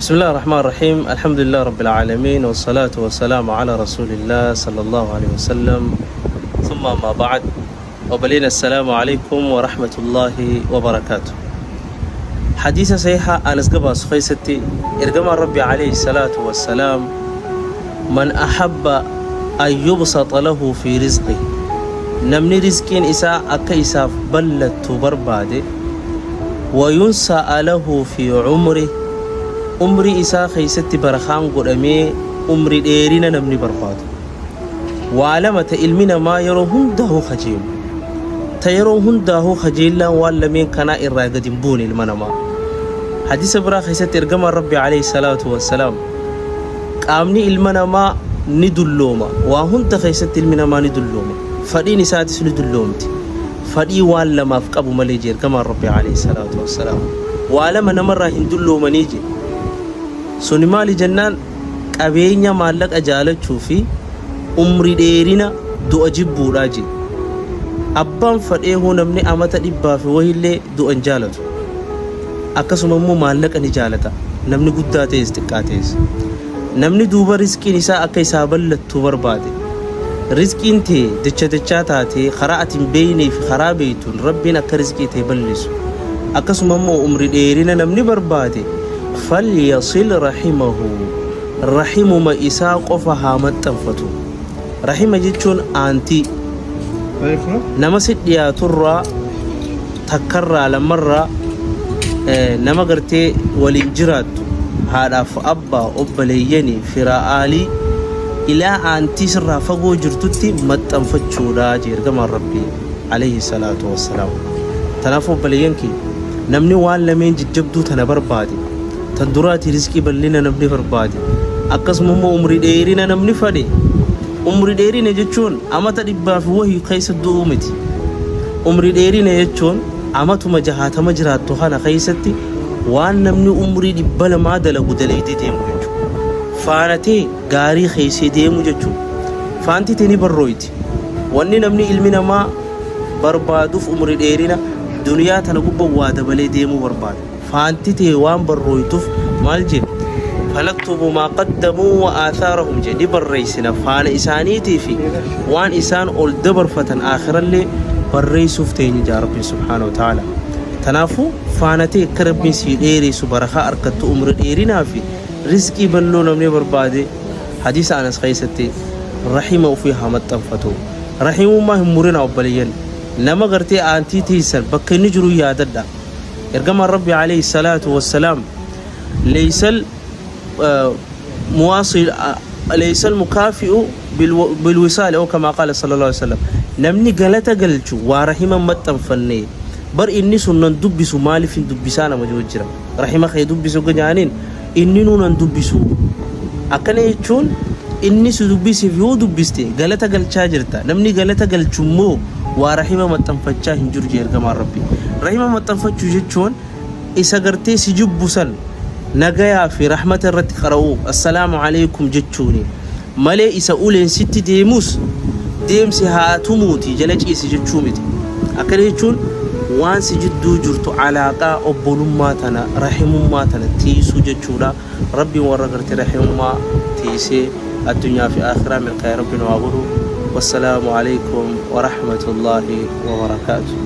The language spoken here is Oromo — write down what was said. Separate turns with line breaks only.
بسم الله الرحمن الرحيم، الحمد لله رب العالمين، والصلاة والسلام على رسول الله صلى الله عليه وسلم، ثم ما بعد. وبلينا السلام عليكم ورحمة الله وبركاته. حديث صحيحة أنس قباس خيستي إرجما ربي عليه الصلاة والسلام: من أحب أن يبسط له في رزقه، namni rizqiin isaa akka isaaf ballattu barbaade، وينسأ له في عمره، umrii isaa keeysatti barakaan godhamee umri dheerina namni barbaadu. Waa lama ta ilmi namaa yeroo hundaahuu kajeelu, ta yeroo hundaahuu kajeellaan waan lameen kanaa irraa gad hin buune ilma namaa. Hadiisa biraa keessatti ergamaan Rabbi عليه الصلاة والسلام qaamni ilma namaa ni dullooma, waa hunda keessatti ilmi namaa ni dullooma, fadhiin isaatis ni dulloomti, fadhii waan lamaaf qabu malee jee ergamaan Rabbi عليه الصلاة والسلام. Waa lama namarraa hin dulloomanii jee. Suni maali jennaan, qabeenya maallaqa jaalachuu fi umri dheerina du'a jibbuudhaa jee. Abbaan fadhee hoo namni amata 100 fi wahillee du'an jaalatu. Akkasuma immoo maallaqa ni jaalata namni guddaa ta'es xiqqaa ta'es. Namni duuba rizqiin isaa akka isaa ballattu barbaade, rizqiin tee dacha dachaa taatee karaa ati hin beeynee fi karaa beeytuun Rabbiin akka rizqii tee bal'isu, akkasuma immoo umri dheerina namni barbaade، فليصل رحمه، rahimuma isaa qofa haa maxxanfatu. Rahima jechuun aantii nama si dhiyaaturraa takkarraa lamarraa nama gartee waliin jiraattu, haadhaaf abbaa, obboleeyyanii, firaa'aalii, ilaa aantii sirraa fagoo jirtutti maxxanfachuudha jee ergamaan Rabbii عليه الصلاة والسلام. Tanaaf obboleeyyan kee, namni waan lameen jajjabduu tana barbaade, tan duraati rizqii bal'ina namni barbaade, akkasuma immoo umrii dheerina namni fadhe. Umrii dheerina jechuun amata 100 fi wahii keessa du'uu miti. Umrii dheerina jechuun amatuma 60 jiraattu kana keessatti waan namni umrii 200 dalagu dalaydee deemu jechuudha. Faanatee gaarii keessee deemu jechuudha. Faanti tee ni barrooyti. Wanni namni ilmi namaa barbaaduuf umrii dheerina duniyaa tana gubbaa waa dabalee deemuu barbaada. Faanti tee waan barrooytuuf maal jee? فنكتب ما قدموا وآثارهم jee. Ni barreessina faana isaaniitii fi waan isaan ol dabarfatan aakhirallee barreessuuf teenya jaa Rabbiin سبحانه وتعالى. Tanaafuu faanatee akka Rabbiin sii dheeressu, barakaa argattu, umri dheerinaa fi rizqii bal'oo namni barbaade, hadiisa Anas keessatti rahima ofii haa maxxanfatu. Rahimummaa hin murina obboleeyyan. Nama gartee aantii teessan bakka inni jiru yaadadha. Ergamaan Rabbi عليه الصلاة والسلام ليس المواصل ليس المكافئ بالوصال أو كما قال صلى الله عليه وسلم. Namni galata galchu waa rahima maxxanfanne bar inni sun nan dubbisu, maaliif hin dubbisaa nama jiru jira. Rahima kee dubbisu gajaaniin inni nuu nan dubbisu. Akkana jechuun inni si dubbisiif yoo dubbiste galata galchaa jirta. Namni galata galchu immoo waa rahima maxxanfachaa hin jiru jee ergamaan Rabbi. Rahima maxxanfachuu jechuun isa gartee si jibbu san nagayaa fi rahmata irratti qara'uu, السلام عليكم jechuuni malee isa uleen sitti deemus deemsi haa tumuuti jala ciisi jechuu miti. Akkana jechuun waan si jidduu jirtu alaaqaa obbolummaa tana, rahimummaa tana tiisuu jechuudha. Rabbiin warra garte rahimummaa tiisee addunyaa fi akhiraa milkaa'ee Rabbiin waa godhu. والسلام عليكم ورحمة الله وبركاته.